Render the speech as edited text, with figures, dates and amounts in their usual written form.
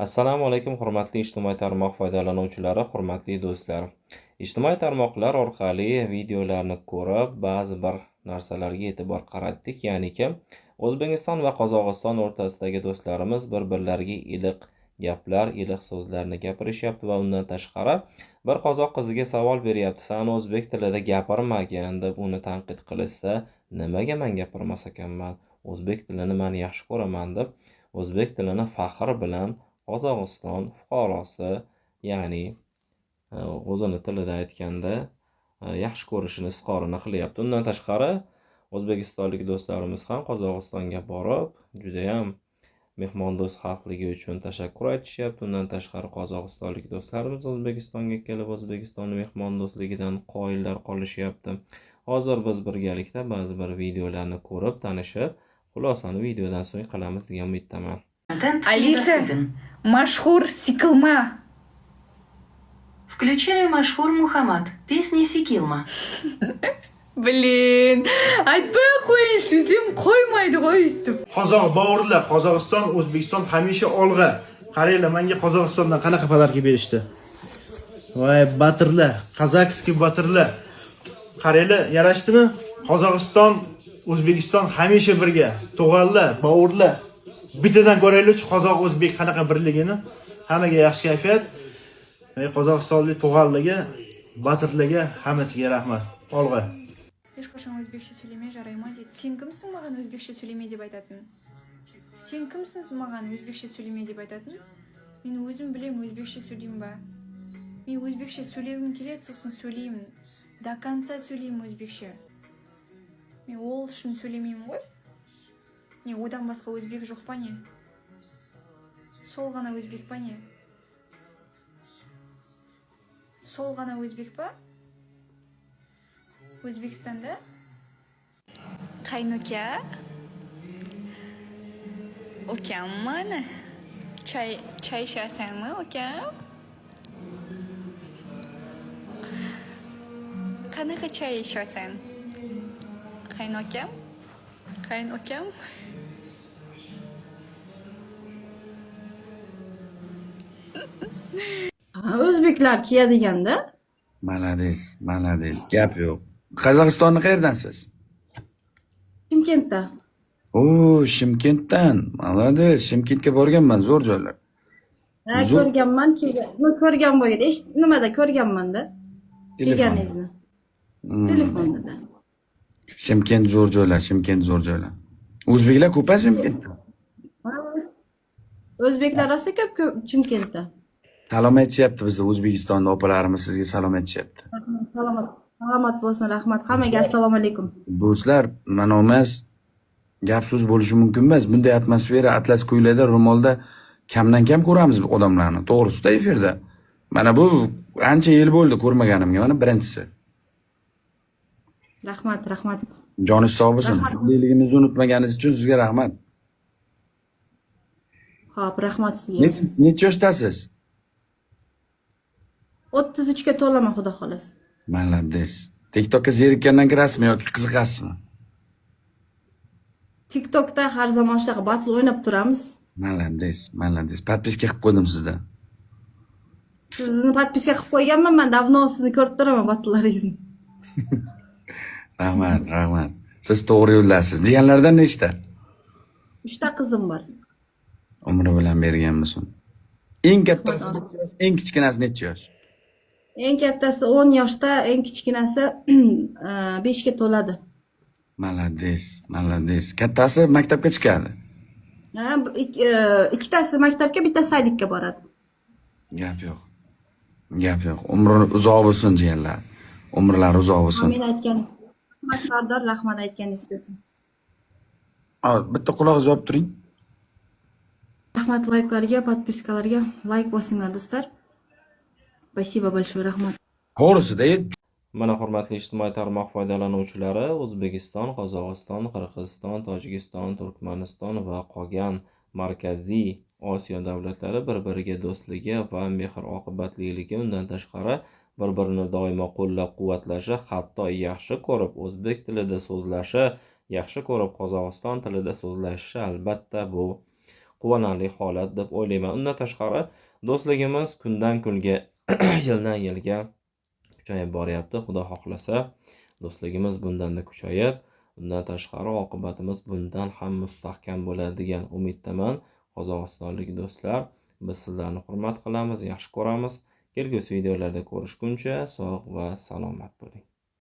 Assalomu alaykum, hurmatli ijtimoiy tarmoq foydalanuvchilari, hurmatli do'stlar. Ijtimoiy tarmoqlar orqali videolarni ko'rib, ba'zi bir narsalarga e'tibor qaratdik, ya'niki O'zbekiston va Qozog'iston o'rtasidagi do'stlarimiz bir-birlariga iliq gaplar, iliq so'zlarni gapirishyapti va undan tashqari bir qozoq qiziga savol beryapti. San o'zbek tilida gapirmagin deb uni tanqid qilishsa, nimaga men gapirmas ekanman? O'zbek tilini men yaxshi ko'raman deb o'zbek tilini faxr bilan Qozog'iston fuqarosi, ya'ni o'zini tilida aytganda yaxshi ko'rishini izhorini qilyapti. Undan tashqari o'zbekistonlik do'stlarimiz ham Qozog'istonga borib, judayam mehmondo'st xalqligi uchun tashakkur aytishyapti. Undan tashqari qozog'istonlik do'stlarimiz O'zbekistonga kelib, O'zbekistonni mehmondo'stligidan qoyillar qolishyapti. Hozir biz birgalikda ba'zi bir videolarni ko'rib, tanishib, xulosani videodan so'ng qilamiz degan umiddaman. Контент Алиса. недоступен. Mashhur Sikilma. Включаю Машхур Мухаммад. Песни Сикилма. Блин, aytmay qo'yinchi desam qo'ymaydi qo'y өйстіп. Qozoq bovurlar, Qozog'iston, O'zbekiston hamisha olg'a. Qaranglar, menga Qozog'istondan qanaqa подарка berishdi. Voy, batirlar, казахский batirlar. Qaranglar, yarashdimi? Qozog'iston, O'zbekiston hamisha birga. Tug'anlar, bovurlar. Bittadan ko'raylikchi qozoq o'zbek qanaqa birligini. Hammaga yaxshi kayfiyat. Ey, qozog'istonlik tug'anlarga, batirlarga hammasiga rahmat. Olg'a. Ешқашан өзбекше сөйлеме, жарай ма, дейді. Сен кімсің маған өзбекше сөйлеме деп айтатын? Сен кімсің маған өзбекше сөйлеме деп айтатын? Мен өзім білем, өзбекше сөйлеймін ба. Мен өзбекше сөйлегім келеді, сосын сөйлеймін, до конца сөйлеймін өзбекше. Мен ол үшін сөйлемеймін ғой. Не, одан басқа өзбек жоқ па, не? Сол ғана өзбек па, не? Сол ғана өзбек па Өзбекстанда? Qaynuka. Ukam mana. Chay chay ishasanmi, ukam? Qanaqa chay ishasan? Qaynokam? Qaynukam? Ha, o'zbeklar kiyadiganda. Молодец, молодец. Gap yo'q. Qozog'istonni qayerdansiz? Chimkentda. O, Shimkentdan. Молодец. Shimkentga borganman, zo'r joylar. Ha, Zo'r. ko'rganman, kelgan. No, ko'rgan bo'lgan. Eshit, nimada ko'rganman-da. Telefon. Kelganingizni. Telefonda. Shimkent zo'r joylar, Shimkent zo'r joylar. O'zbeklar ko'p Shimkentda. Ha. O'zbeklar rosa ko'p ko'p Chimkentda. Salom aytishyapti bizni O'zbekistonda opalarimiz sizga salom aytishyapti. Salomat, salomat bo'lsin, rahmat. Hammaga assalomu alaykum. Do'stlar, mana emas, gap so'z bo'lishi mumkin emas. Bunday atmosfera, atlas ko'ylakda, ro'molda kamdan kam ko'ramiz odamlarni. To'g'risida efirda. Mana bu ancha yil bo'ldi ko'rmaganimga, mana birinchisi. Rahmat, rahmat. Joningiz sog' bo'lsin. Rahmat. Shundayligimizni unutmaganingiz uchun sizga rahmat. Xo'p, rahmat sizga. Necha yoshdasiz? 33 ga to'laman, xudo xohlasa. Молодец. TikTokka zerikkandan kirasizmi yoki qiziqasizmi? TikTokda har zamon shunaqa battle o'ynab turamiz. Молодец, молодец. Подписка qilib qo'ydim sizda. Sizni подписка qilib qo'yganman man, давно sizni ko'rib turaman battlelaringizni. Rahmat, rahmat. Siz to'g'ri yo'ldasiz. Jiyanlardan nechta? Uchta qizim bor. Umri bilan bergan bo'lsin. Eng kattasi necha yosh, eng kichkinasi necha yosh? Eng kattasi 10 yoshda, eng kichkinasi 5 ga to'ladi. Молодец, молодец. Kattasi maktabga chiqadi. Ha, ikkitasi maktabga, bittasi садик ka boradi. Gap yo'q. Gap yo'q. Umri uzoq bo'lsin jiyanlar. Umrlari uzoq bo'lsin. Amin aytganingiz. Rahmat, Sardor, rahmat aytganingiz kelsin. Bitta qulog'ingizni yopib turing. Rahmat layklarga, подписка larga. Layk bosinglar, do'stlar. Спасибо большое, rahmat. To'g'risida Mana, hurmatli ijtimoiy tarmoq foydalanuvchilari, O'zbekiston, Qozog'iston, Qirg'iziston, Tojikiston, Turkmaniston va qolgan Markaziy Osiyo davlatlari bir-biriga do'stligi va mehr-oqibatliligi, undan tashqari bir-birini doimo qo'llab-quvvatlashi, hatto yaxshi ko'rib o'zbek tilida so'zlashi, yaxshi ko'rib Qozog'iston tilida so'zlashishi, albatta bu Quvonarli holat deb o'ylayman. Undan tashqari, do'stligimiz kundan kunga, yildan yilga kuchayib boryapti. Xudo xohlasa, do'stligimiz bundanda kuchayib, undan tashqari oqibatimiz bundan ham mustahkam bo'ladi degan umiddaman. Qozog'istonlik do'stlar, biz sizlarni hurmat qilamiz, yaxshi ko'ramiz. Kelgusi videolarda ko'rishguncha sog' va salomat bo'ling.